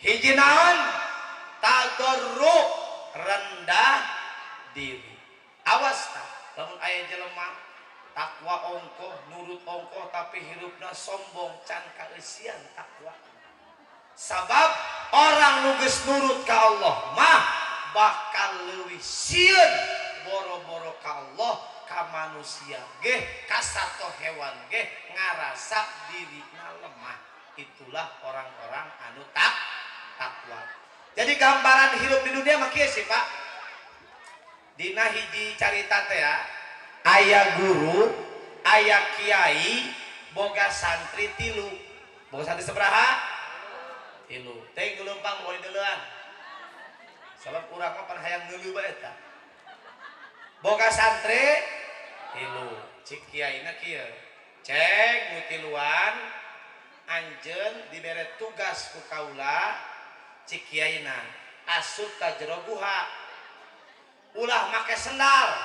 Hiji naon? Tadarru, rendah diri. Awas tah, lamun aya jelema takwa ongkoh, nurut ongkoh, tapi hirupna sombong, can kaeusian takwa. Sabab orang nu geus nurut ka Allah mah bakal leuwih sieun boro-boro ka Allah, ka manusia ge, ka sato hewan ge ngarasa dirina lemah. Itulah orang-orang anu tak takwa. Jadi gambaran hidup di dunia mah kieu sih, Pak. Dina hiji carita teh ya, aya guru, aya kiai, boga santri tilu. Boga santri sabaraha? Tilu. Teh gelempang mau dideulean, sabab urang mah pan hayang ngeuleuh bae eta. Boga santri tilu. Cik kiaina kieu, "Ceng, nu tiluan anjeun dibere tugas ku kaula." Cik kiaina, "Asup ka jero guha, ulah make sendal,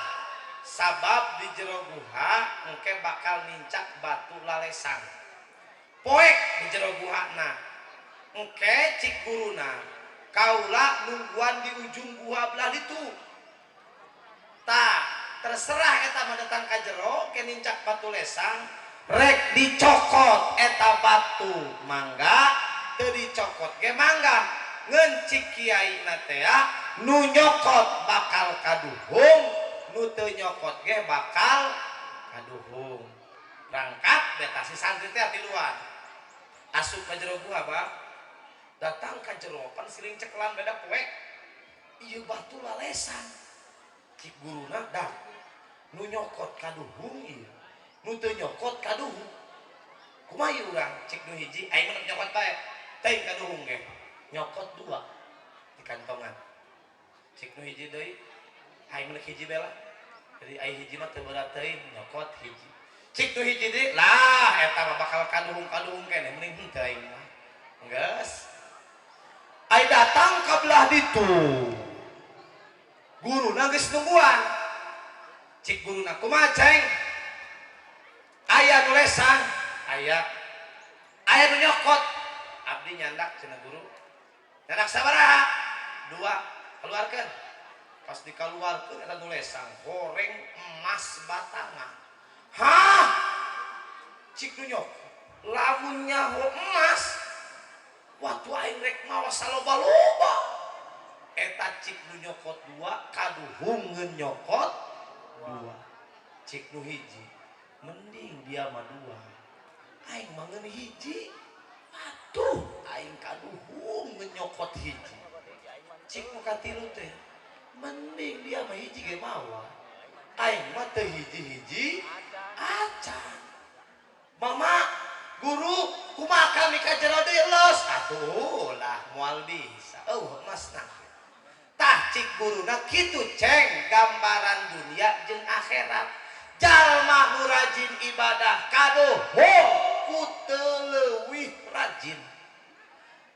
sabab di jero guha engke bakal nincak batu lalesang, poek di jero guha." Na engke cik guruna, "Kaula nungguan di ujung guha belah ditu." Tah, terserah eta mah, datang ka jero ke nincak batu lesang, rek dicokot eta batu mangga, teu dicokot ge mangga. Ngeun cik kiai na teh, nu nyokot bakal kaduhung, nu teu nyokot ge bakal kaduhung. Berangkat beta si santri teh tiluan asup ka jero gua. Bah, datang ka jero pan siling cekelan beda poek, ieu batu lalesan. Cik guruna, "Dah, nu nyokot kaduhung ieu, nu teu nyokot kaduhung, kumaha ieu urang?" Cik nu hiji, "Aing mah nyokot bae, teuing kaduhung ge." Nyokot dua di kantongan. Cik nu hiji deui, "Aing mah hiji bela, jadi aing hiji mah teu berat teuing." Nyokot hiji. Cik nu hiji deui, "Lah, eta mah bakal kaduhung-kaduhung keneh, mending henteu aing mah." Geus, ai datang ka belah ditu, guruna geus nungguan. Cik guruna, "Kumaha, Ceng, aya nu lesang?" "Aya." "Aya nu nyokot?" "Abdi nyandak," cenah guru. "Nyandak sabaraha?" "Dua." "Keluarkan." Pas dikaluarkeun, eta nu lesang horeng emas batangan. "Hah?" Cik nu nyokot, "Lamun nyaho emas, waktu aing rek mawa saloba-loba eta." Cik nu nyokot dua, "Kaduhung ngeun nyokot dua." Cik nu hiji, "Mending dia mah dua, aing mah ngeun hiji. Aduh, aing kaduhung ngeun nyokot hiji." Cik nu katilu teh, "Mending dia mah hiji ge mawa, aing mah teu hiji-hiji acan." "Mama guru, kumaha kami ka jero deui los?" "Atuh lah, moal bisa, eueuh emasna." Tah, cik guruna kitu, Ceng, gambaran dunia jeung akhirat. Jalma nu rajin ibadah kaduhung ku teu leuwih rajin.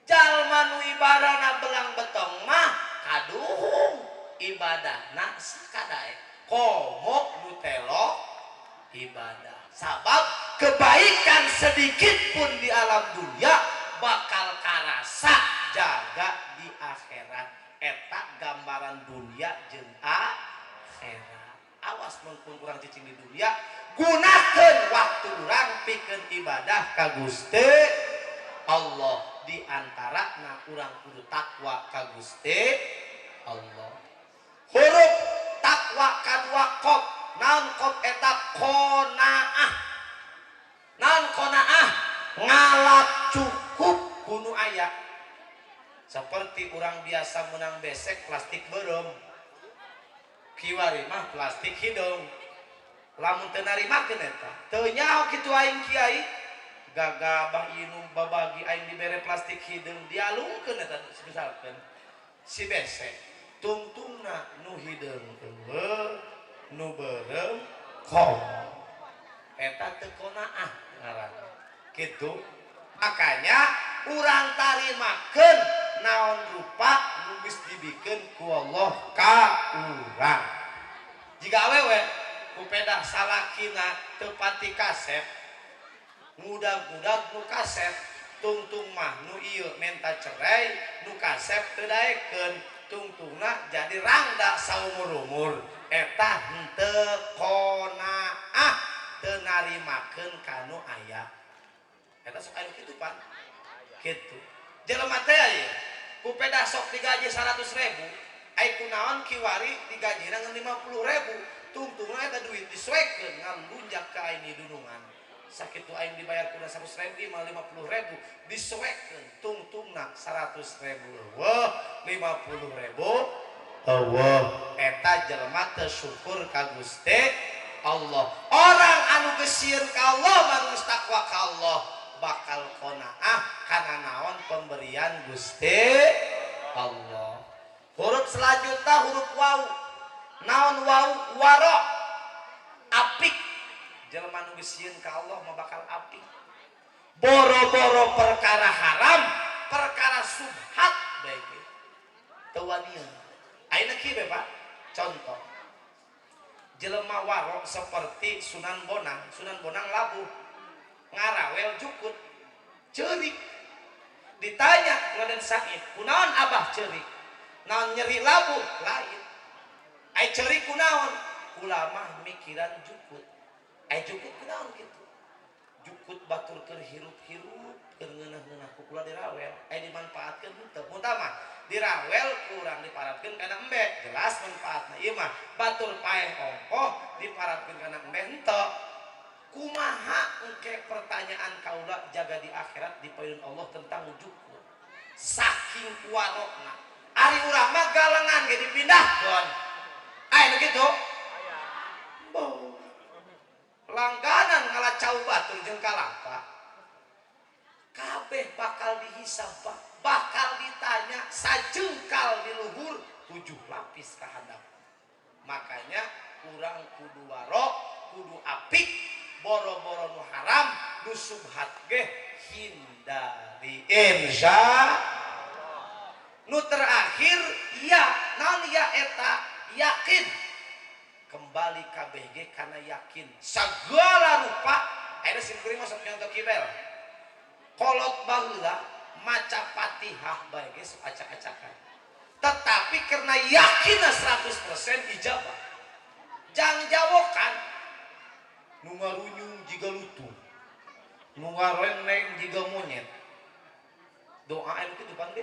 Jalma nu ibadahna belang betong mah kaduhung ibadahna sakadaek, komo nu telo ibadah. Sabab kebaikan sedikit pun di alam dunia bakal karasa jaga di akhirat. Eta gambaran dunia jeung akhirat. Awas mun kurang cicing di dunia, gunakan waktu urang pikeun ibadah ka Gusti Allah. Di antara na urang kudu takwa ka Gusti Allah. Huruf takwa kadua qaf. Naon qaf eta? Qonaah. Naon qonaah? Ngalap cukup ku nu aya. Seperti orang biasa menang besek plastik beureum, kiwari mah plastik hideung. Lamun teu narimakeun eta teu nyaho kitu, "Aing kiai gagabah ieu nu babagi aing dibere plastik hideung." Dialungkeun eta misalkeun si besek, tungtungna nu hideung eueuh, nu beureum komo. Eta teu qonaah ngaranna kitu. Makanya urang tarimakeun naon rupa nu geus dibikeun ku Allah ka urang. Jika awewe ku pedah salakina teu pati kasep, ngudag-ngudag nu kasep. Tungtung mah nu ieu menta cerai, nu kasep teu daekeun, tungtungna jadi rangda saumur-umur. Eta henteu qanaah, teu narimakeun kanu aya. Eta sok aya kitu pan. Kitu. Jelema teh ieu ku pedah sok digaji 100.000, ai kunaon kiwari digajina ngan 50.000, tungtungna eta duit disuekeun ngalunjak ka aing dunungan. Sakitu aing dibayar kuda 100.000 mah 50.000 disuekeun, tungtungna 100.000 eueuh, 50.000 eueuh. Eta jelema teu syukur ka Gusti Allah. Orang anu geus sieun ka Allah mah, geus takwa ka Allah, bakal qanaah kana naon pemberian Gusti Allah. Huruf selanjutnya huruf waw. Naon waw? Waro, apik. Jelema nu geus sieun ka Allah mah bakal apik. Boro-boro perkara haram, perkara subhat bae ge teu wanian. Ayeuna kieu be, Pak, contoh jelema waro seperti Sunan Bonang. Sunan Bonang labuh ngarawel jukut, ceurik. Ditanya Raden Said, "Kunaon Abah ceurik?" "Naon nyeri labuh?" "Lain." "Ai ceurik kunaon?" "Kula mah mikiran jukut." "Ai jukut kunaon kitu?" "Jukut batur keur hirup-hirup, keur ngeunah-ngeunah ku kula dirawel, ai dimanfaatkeun henteu. Mun mah dirawel kurang diparatkeun kana embe, jelas manfaatna. Ieu mah batur paeh ongkoh diparatkeun kana embe henteu. Kumaha engke pertanyaan kaula jaga di akhirat di payun Allah tentang jukut?" Saking kuarokna. Ari urang mah galengan ge dipindahkeun. Aya nu kitu? Boh. Langganan ngala cau batur jeung kalapa. Kabeh bakal dihisab, Pak. Bakal ditanya sajengkal di luhur 7 lapis ka handap. Makanya kurang kudu waro, kudu apik, boro-boro nu haram, nu subhat ge hindari. Insya. Nu terakhir ya, naon ya eta? Yakin. Kembali KBG karena yakin segala rupa. Ayeuna sim kuring masuk nyontoh kibel. Kolot baheula maca Fatihah bae ge sok acak-acakan, tetapi karena yakin 100% ijabah. Jang jawokan nu ngarunyung jiga lutung, nu ngareneng jiga monyet, doa anu kitu pan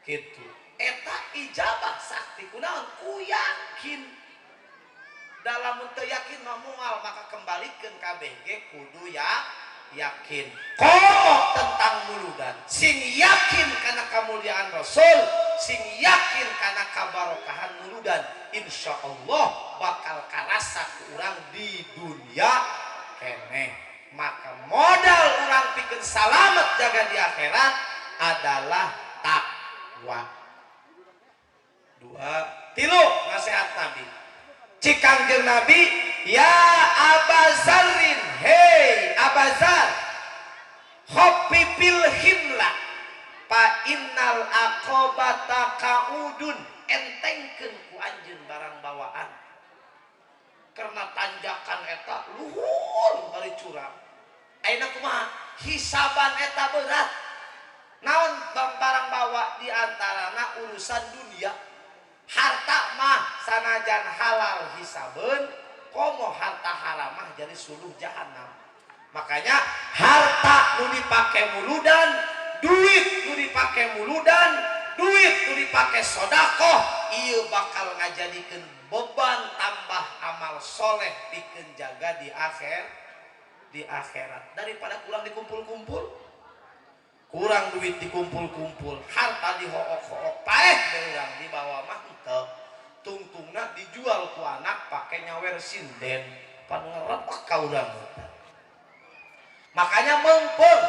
kitu eta ijabah sakti. Kunaon? Ku yakin. Dalam teu yakin mah moal. Maka kembalikan KBG kudu ya yakin. Komo tentang muludan, sing yakin karena kemuliaan Rasul, sing yakin karena kabarokahan muludan, insya Allah bakal karasa ku urang di dunia keneh. Maka modal urang pikeun salamet jaga di akhirat adalah takwa. Dua, tilu nasihat Nabi. Cik Kangjeng Nabi, "Ya Abazarrin, hei Abazar, khafifil himla fa innal aqobata kaudun." Entengkeun ku anjeun barang bawaan karena tanjakan eta luhur bari curam. Ayeuna kumaha hisaban eta berat. Naon barang bawa? Di antarana urusan dunia. Harta mah sanajan halal hisabeun, komo harta haram mah jadi suluh jahanam. Makanya harta nu dipake muludan, duit nu dipake muludan, duit nu dipake sodakoh, ieu bakal ngajadikeun beban tambah amal soleh pikeun jaga di akhir, di akhirat. Daripada kurang dikumpul-kumpul, kurang duit dikumpul-kumpul, harta dihook-hook, paeh urang dibawa mah henteu. Tungtungna dijual ku anak pakai nyawer sinden, pan ngerepak ka urang. Makanya mumpung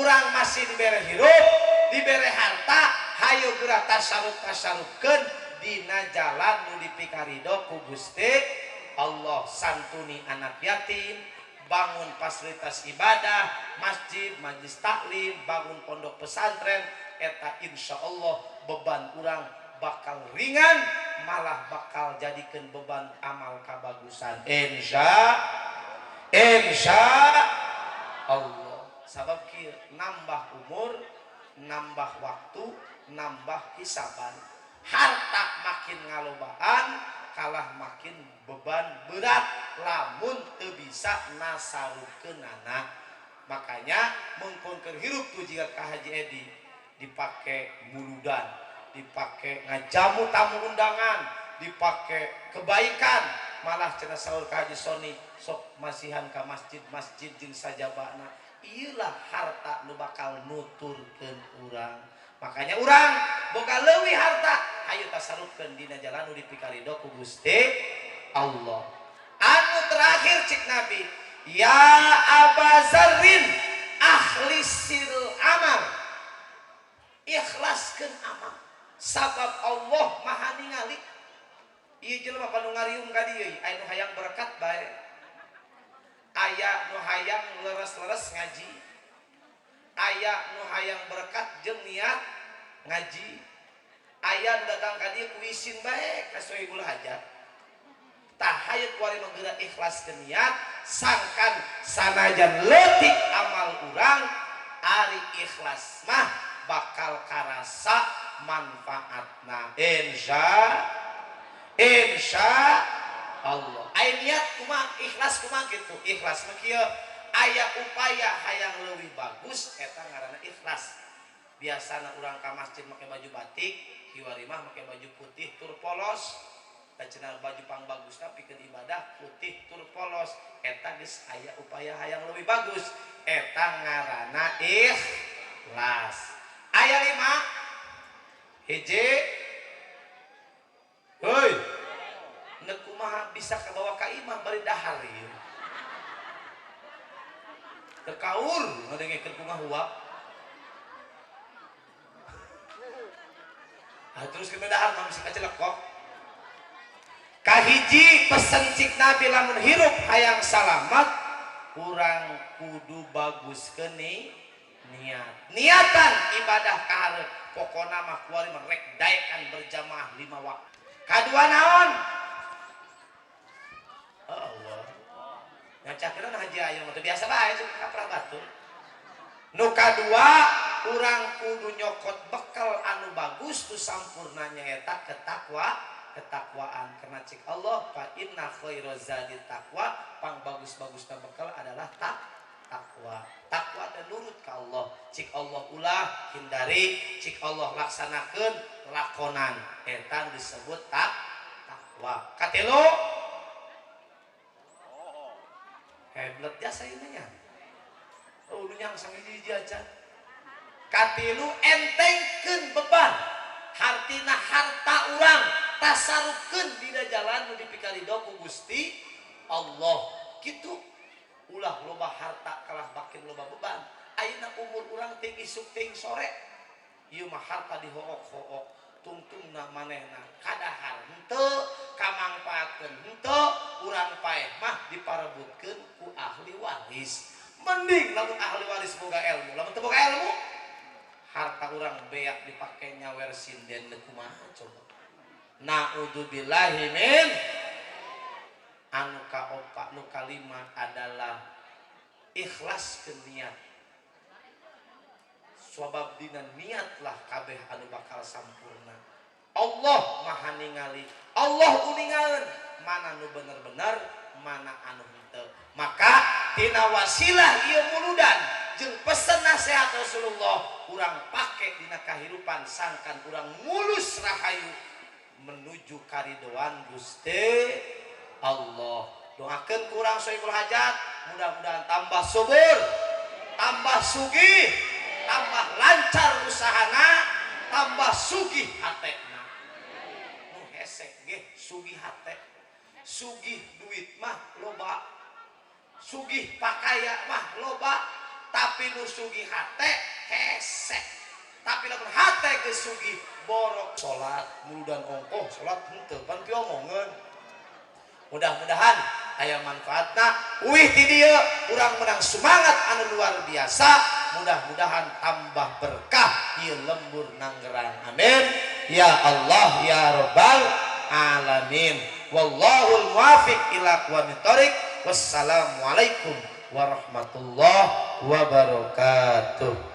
urang masih dibere hirup, dibere harta, hayo geura tasarruf tasarrufkeun dina jalan nu dipikarido ku Gusti Allah. Santuni anak yatim, bangun fasilitas ibadah, masjid, majlis taklim, bangun pondok pesantren. Eta insya Allah beban urang bakal ringan, malah bakal jadikan beban amal kabagusan, insya insya Allah. Sabab kieu, nambah umur, nambah waktu, nambah hisaban. Harta makin ngalobaan kalah makin beban berat lamun teu bisa nasarufkeunana. Makanya mungkon keur hirup tuh jiga ka Haji Edi dipake muludan, dipake ngajamu tamu undangan, dipake kebaikan. Malah cenah saur ka Haji Sony sok masihan ka masjid-masjid jeung sajabana. Ieulah harta nu bakal nuturkeun urang. Makanya urang boga leuwih harta, hayu tasarufkeun dina jalan nu dipikarido ku Gusti Allah. Anu terakhir cik Nabi, ya Aba Zarrin akhlisil amal, ikhlaskeun amal sabab Allah maha ningali. Ieu jelema panu ngariung ka dieu, aya nu hayang berkat bae, aya nu hayang leres-leres ngaji, aya nu hayang berkat jeung niat ngaji, aya nu datang ka dieu ku isin bae ka Sohibul Hajat. Tah, hayu kuari mah geura ikhlaskeun niat, sangkan sanajan leutik amal urang, ari ikhlas mah bakal karasa manfaatna, insya Allah. Aya niat kumaha, ikhlas kumaha kitu? Ikhlas mah kieu, aya upaya hayang leuwih bagus, eta ngaranna ikhlas. Biasana urang ka masjid make baju batik, kiwari mah make baju putih tur polos. Da cenah baju pangbagusna pikeun ibadah putih tur polos. Eta geus aya upaya hayang leuwih bagus, eta ngaranna ikhlas. Aya lima hiji. Heuy, nek kumaha bisa kabawa ka imah bari dahar ieu? Teu kaur ngadengekeun kumaha huap. Ah, terus kena dahar mah bisa kacelekok. Kahiji pesen cik Nabi, lamun hirup hayang salamat, urang kudu baguskeun niat. Niatan ibadah kaharep, pokona mah kuari mah rek daekan berjamaah 5 waktu. Kadua naon? Oh Allah. Ngacakeun haji aya mah teu biasa bae cek kaprah batur. Nu kadua, urang kudu nyokot bekal anu bagus tu sampurnanya eta ketakwaan. Karena cik Allah, fa inna khairaz zadi taqwa, pang bagus-bagusna bekal adalah takwa. Takwa dan nurut ka Allah. Cik Allah ulah hindari, cik Allah laksanakeun lakonan, eta disebut takwa. Katilu, heblet jasa ieu nya. Oh, nu nyangsang hiji-hiji aja. Katilu, entengkeun beban. Hartina harta urang tasarufkeun dina jalan nu dipikarido ku Gusti Allah. Kitu. Ulah loba harta kalah bakin loba beban. Ayeuna umur urang ting isuk ting sore. Ieu mah harta dihook-hook, tungtungna manehna kadahar henteu, kamangpaatkeun henteu, urang paeh mah diparebutkeun ku ahli waris. Mending lamun ahli waris boga ilmu, lamun teu boga ilmu harta urang beak dipake nyawer sinden deui kumaha coba. Naudzubillahi min. Anu kaopat, nu kalima adalah ikhlas ke niat. Sabab dina niatlah kabeh anu bakal sampurna. Allah maha ningali, Allah uningaeun mana nu bener-bener, mana anu henteu. Maka tina wasilah ieu muludan jeung pesen nasihat Rasulullah urang pake dina kahirupan, sangkan urang mulus rahayu menuju karidoan Gusti Allah. Doakeun ku urang Sohibul Hajat mudah-mudahan tambah subur, tambah sugih, tambah lancar usahana, tambah sugih hatena. Nu hese ge sugih hate, sugih duit mah loba, sugih pakaya mah loba, tapi nu sugih hate hese. Tapi lamun hate geus sugih borok salat muludan ongkoh salat henteu pan piomongeun. Mudah-mudahan aya manfaatna. Uih ti dieu urang menang semangat anu luar biasa, mudah-mudahan tambah berkah ieu lembur Nanggerang. Amin ya Allah ya Rabbal alamin. Wallahul muwafiq ila aqwamit thoriq. Wassalamualaikum warahmatullahi. Wabarakatuh.